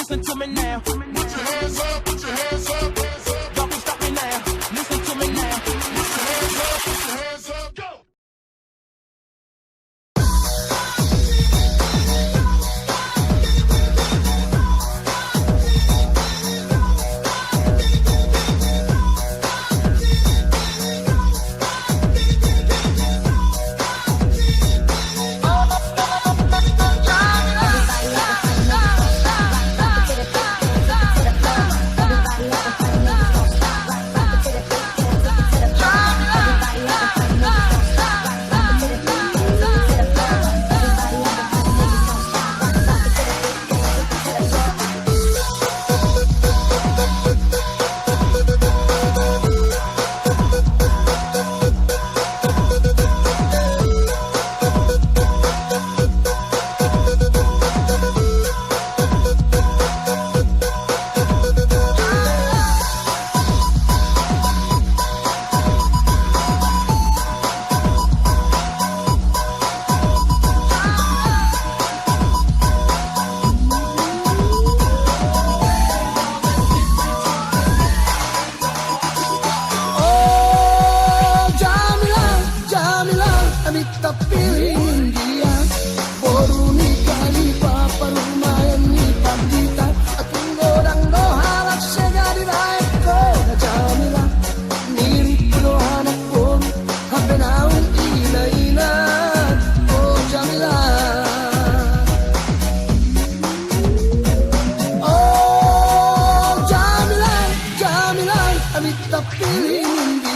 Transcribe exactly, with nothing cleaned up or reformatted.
Listen to me now. Put your hands up, put your hands up, hands up. Don't stop me now. Listen to me now. Put your hands up, put your hands up. Go. Oh, Jamila, Jamila, ami tapili ngon dia. Boru ni kali papa rumah ni pandita. Aku godang doha rak sega di rakyat ko, Jamila. Mirip lo anak boru, hape naung ina-ina. Oh, Jamila. Oh, Jamila, Jamila, ami tapili ngon dia.